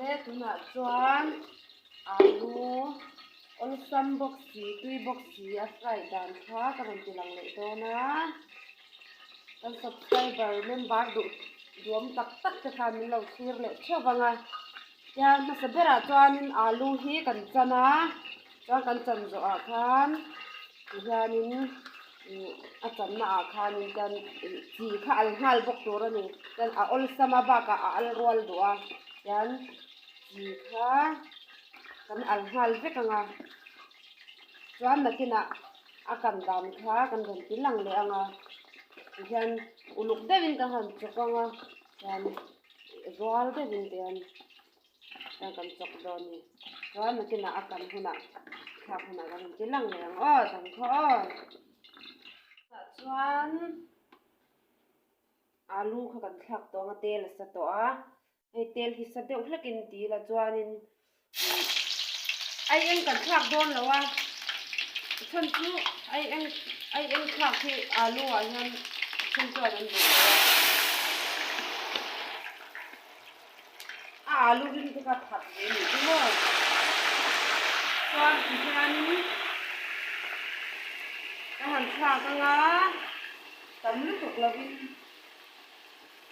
Le tunah chuan alu awlsam bawk si tui bawk si a fry dan kha ka rawn ti lang leh dawn a kan subscriber member duh duhawm tak tak te khan min lo thlir leh theuh vang a tiang hmasa berah chuanin alu hi kan chan a chuan kan chan zawhah khan tihianin ih a channa ah khanin chuan ih chi kha al nghal bawk tur a ni chuan a awlsam a bakah a al rual duh a chuan chi kha kan al nghal vek ang a chuan nakinah a kan dan kha kan rawn ti lang leh ang a tihian uluk deuhin kan han chawk ang a chuan rual deuhin tihian chuan kan chawk dawn a ni chuan nakinah a kan hunah thlak hunah kan rawn ti lang leh ang aw dang kha aw tah chuan alu kha kan thlak tawh ang a tel a sa tawh a hei tel hi sa deuh hlekin ti ila chuanin ai eng kan thlak dawn lo a chhan chu ai eng ai eng thlak hi alu ah hian then chuan an duh lo a. A alu rim te kha that ve nih chu maw? Chuan ti hianin ka han thlak anga tam lutuk lovin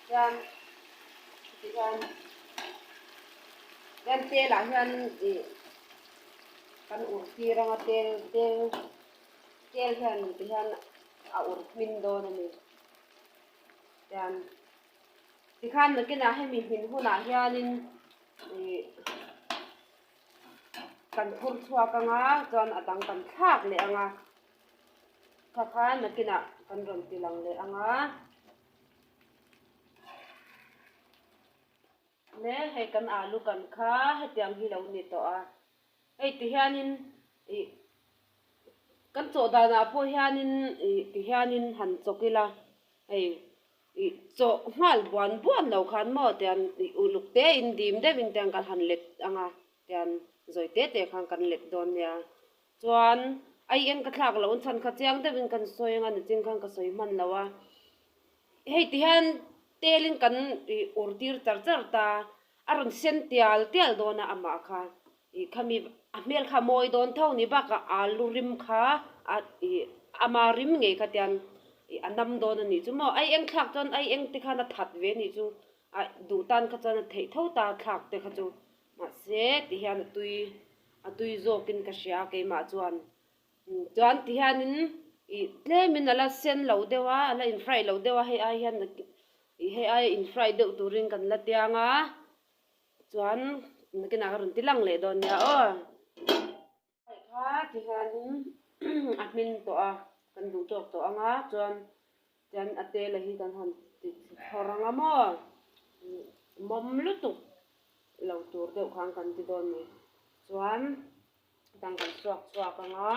chuan ti hian hian tel ah hian ih kan ur tir anga tel tel tel hian ti hian a ur hmin dawn a ni chuan. Tikhan nakinah hemi hmin hunah hianin ih kan phur chhuak ang a chuan a dang kan thlak leh ang a kha khan nakinah kan rawn ti lang leh ang a le hei kan alu kan kha hetiang hi lo ni tawh a hei ti hianin ih kan chawh danah pawh hianin ih ti hianin han chawk ila hei. Ih chawh nghal buan buan lo khan maw tian ih uluk te in dim deuh in tiang kan han let ang a tian zawi te te khan kan let dawn nia chuan ai eng ka thlak loh chhan kha chiang deuh in kan sawi ang a nichin khan ka sawi hman lo a hei ti hian tel in kan ih ur tir char char ta a rawn sen tial tial dawn a amah kha Ih khami a hmel kha mawi dawn tho ni bakah alu rim kha a ih ama rim ngei kha tian ih a nam dawn a nih chu maw ai eng thlak chuan ai eng te khan a that ve a nih chu a duh tan kha chuan a theih tho ta thlak te kha chu mahse ti hian a tui a tui zawkin ka hria a keimah chuan chuan ti hianin ih tlemin a la sen lo deuh a a la in fry lo deuh a hei ai hian ih hei aia in fry deuh turin kan la tiang a. Chuan nakinah ka rawn ti lang leh dawn nia aw. Hei kha ti hianin a hmin tawh a, kan duh tawk tawh ang a, chuan tian a tela hi kan han ti thawr ang a maw, mawm lutuk lo tur deuh khan kan ti dawn ni. Chuan dang kan chhuak chhuak ang a,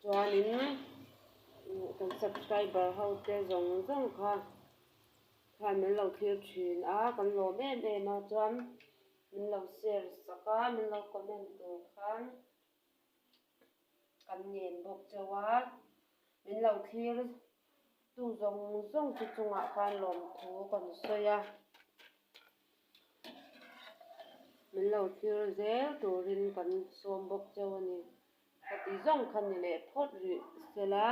chuanin kan subscriber ho te zawng zawng kha. Khan min lo thlir thin a, kan lawm em em a, chuan min lo share sak a, min lo comment tur khan kan ngen bawk chauh a, min lo thlir tu zawng zawng chu chungah khan lawmthu kan sawi a, min lo thlir zel turin kan sawm bawk chauh a ni, ka ti zawng kha ni leh phawt rih sela.